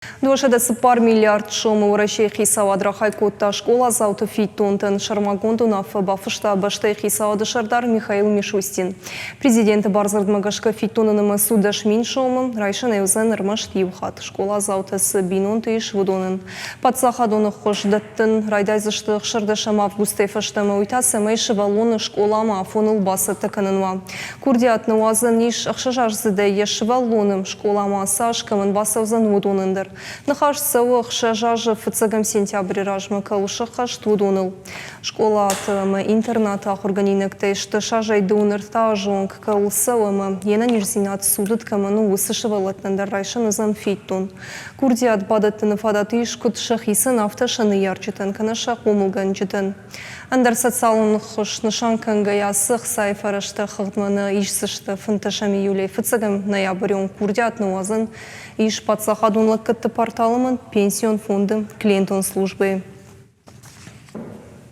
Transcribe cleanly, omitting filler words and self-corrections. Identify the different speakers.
Speaker 1: 204 миллиард сомы Уӕрӕсейы хицауад рахай кодта скъоладзауты фиддонтӕн. Сӕрмагонд уынаффӕ бафыста бӕстӕйы хицауады сӕрдар Михаил Мишустин. Президенты бардзырдмӕ гӕсгӕ фиддоны нымӕц у 10 000 сомы, райсӕн ӕй уыдзӕн ӕрмӕст иу хатт. Скъоладзаутӕ цы бинонты ис, уыдонӕн паддзахадон ӕххуыс дӕттын райдайдзысты 16 августӕй фӕстӕмӕ, уый та цӕмӕй сывӕллоны скъоламӕ афоныл бацӕттӕ кӕнын уа. Курдиат ныуадзӕн ис ӕхсӕзаздзыдӕй йӕ сывӕллоны скъоламӕ цас кӕмӕн бацӕудзӕн, уыдонӕн дӕр. Ныхас цӕуы 6 азы фыццӕгӕм сентябры размӕ кӕуыл сӕххӕст, уыдоныл. Скъолаты ӕмӕ интернаты ахуыргӕнинӕгтӕй сты азӕй дыууын ӕртӕ азы онг кӕуыл цӕуы ӕмӕ йе нӕниздзинад цудыд кӕмӕн у, уыцы сывӕллӕттӕн дӕр райсӕн уыдзӕн фиддон. Курдиат бадӕттыны фадат ис куыд сӕхицӕн, афтӕ сӕ ныййарджытӕн кӕнӕ сӕ хъомылгӕнджытӕн. Ӕндӕр социалон ӕххуыс нысан кӕнгӕйӕ ацы ӕхцайы фӕрӕзтӕ хыгъдмӕ нӕ исдзысты 15 июлӕй фыццӕгӕм ноябры онг курдиат ныууадзӕн ис паддзахадон лӕггӕдты портал ӕмӕ пенсион фонды клиентон службӕйы.